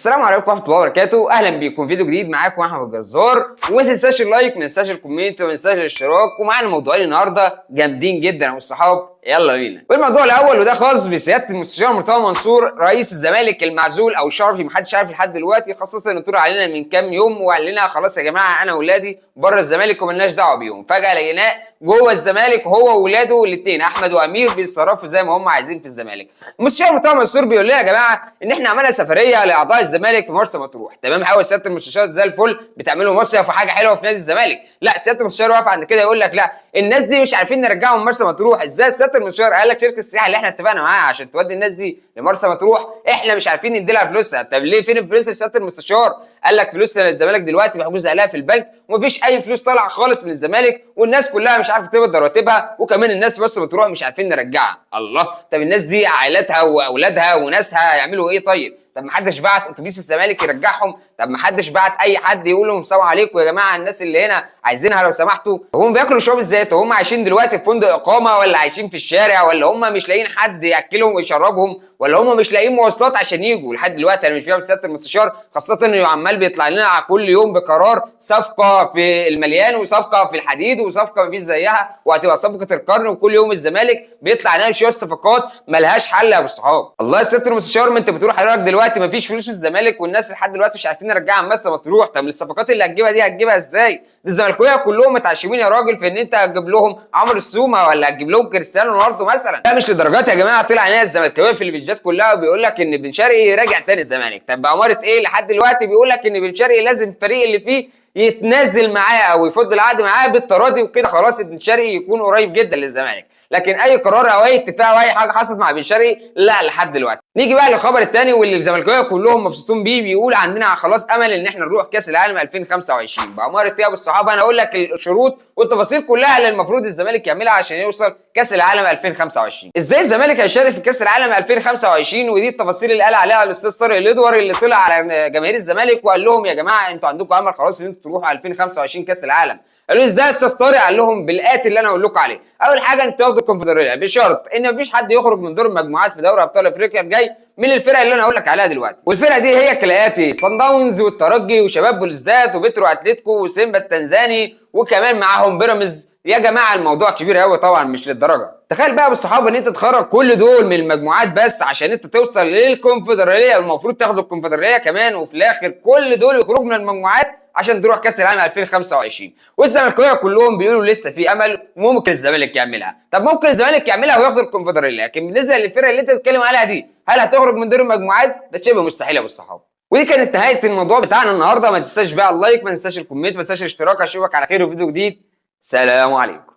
السلام عليكم ورحمة الله وبركاته، اهلا بيكم فيديو جديد. معاكم احمد الجزار، وما تنساش ال like، ما تنساش ال comment، وما تنساش الاشتراك. ومعانا موضوعين النهارده جامدين جدا يا الصحاب، يلا بينا. والموضوع الاول وده خاص بسياده المستشار مرتضى منصور رئيس الزمالك المعزول او شرفي، محدش عارف لحد دلوقتي، خاصة انه طلع علينا من كام يوم وقال لنا خلاص يا جماعة انا واولادي بره الزمالك ومالناش دعوه بيهم. فجاة لقيناه جوه الزمالك هو واولاده الاثنين احمد وامير بيتصرفوا زي ما هم عايزين في الزمالك. المستشار مرتضى منصور بيقول لنا يا جماعة ان احنا عملنا سفرية لاعضاء الزمالك في مرسى مطروح. تمام قوي سيادة المستشار، زي الفل، بتعملوا مصيف وحاجه حلوة في نادي الزمالك. لا، سيادة المستشار واقف عند كده، يقول لك لا، الناس دي مش عارفين نرجعهم مرسى مطروح. ازاي سيادة المستشار؟ قال لك شركة السياحة اللي احنا اتفقنا معاها عشان تودي الناس دي لمرسى مطروح احنا مش عارفين ندي لها فلوسها. طب ليه؟ فين الفلوس يا سيادة المستشار؟ قال لك فلوس الزمالك دلوقتي محجوز عليها في البنك، ومفيش اي فلوس طالعه خالص من الزمالك، والناس كلها مش عارفه تقبض رواتبها، وكمان الناس مرسى مطروح مش عارفين نرجعها. الله، طب الناس دي عائلاتها واولادها وناسها يعملوا ايه؟ طيب طب ما حدش بعت اتوبيس الزمالك يرجعهم؟ طب ما حدش بعت اي حد يقول لهم السلام عليكم يا جماعة الناس اللي هنا عايزينها لو سمحتوا؟ هم بياكلوا ويشربوا ازاي؟ طب هم عايشين دلوقتي في فندق اقامه ولا عايشين في الشارع؟ ولا هم مش لاقيين حد ياكلهم ويشربهم؟ ولا هم مش لاقيين مواصلات عشان يجوا؟ لحد دلوقتي انا مش فاهم سيادة المستشار، خاصة انه عمال بيطلع لنا كل يوم بقرار صفقة في المليان وصفقه في الحديد وصفقه مفيش زيها وهتبقى صفقة القرن، وكل يوم الزمالك بيطلع لنا شوية صفقات ملهاش حل يا ابو الصحاب. الله يا سيادة المستشار، ما انت بتقول حضرتك دلوقتي مفيش فلوس في الزمالك والناس لحد دلوقتي مش عارفين نرجعها مرسى مطروح. طب الصفقات اللي هتجيبها دي هتجيبها ازاي؟ ده الزملكاويه كلهم متعشمين يا راجل في ان انت هتجيب لهم عمرو السومه ولا هتجيب لهم كريستيانو رونالدو مثلا. لا مش لدرجات يا جماعة. طلع علينا الزملكاويه في البيجات كلها وبيقول لك ان بن شرقي راجع تاني الزمالك. طب بأمارة ايه؟ لحد دلوقتي بيقول لك ان بن شرقي لازم الفريق اللي فيه يتنازل معاه او يفض العقد معاه بالتراضي وكده خلاص بن شرقي يكون قريب جدا للزمالك. لكن اي قرار او اي اتفاق او اي حاجة حصلت مع بن شرقي لا لحد دلوقتي. نيجي بقى للخبر الثاني واللي الزملكاويه كلهم مبسوطين بيه، بيقول عندنا خلاص امل ان احنا نروح كاس العالم 2025. بأمارة ايه يا ابو الصحابة؟ انا اقول لك الشروط والتفاصيل كلها اللي المفروض الزمالك يعملها عشان يوصل كاس العالم 2025. ازاي الزمالك هيشارك في كاس العالم 2025؟ ودي التفاصيل اللي قال عليها الاستاذ طارق الادور اللي طلع على جماهير الزمالك وقال لهم يا جماعة انتوا عندكم امل خلاص ان انتوا تروحوا 2025 كاس العالم. قالوا ازاي يا استاذ طارق؟ قال لهم بالاتي اللي انا اقول لكم عليه. اول حاجة انتوا تاخدوا الكونفدراليه بشرط ان مفيش حد يخرج من دور المجموعات في دوري ابطال افريقيا الجاي من الفرق اللي انا هقول لك عليها دلوقتي. والفرقة دي هي كالاتي: صن داونز والترجي وشباب بلوزداد وبترو اتلتيكو وسيمبا التنزاني وكمان معاهم بيراميدز. يا جماعة الموضوع كبير قوي طبعا مش للدرجة. تخيل بقى بالصحابة ان انت تخرج كل دول من المجموعات بس عشان انت توصل للكونفدراليه، المفروض تاخد الكونفدراليه كمان، وفي الاخر كل دول يخرجوا من المجموعات عشان تروح كاس العالم 2025. والزملكاويه كلهم بيقولوا لسه في امل وممكن الزمالك يعملها. طب ممكن الزمالك يعملها وياخد الكونفدراليه، لكن بالنسبة للفرق اللي انت بتتكلم عليها دي هل هتخرج من دور المجموعات؟ ده شبه مستحيل يا ابو الصحاب. ودي كانت نهاية الموضوع بتاعنا النهارده. ما تنساش بقى ال like، ما تنساش ال comment، ما تنساش الاشتراك. اشوفك على خير في فيديو جديد. سلام عليكم.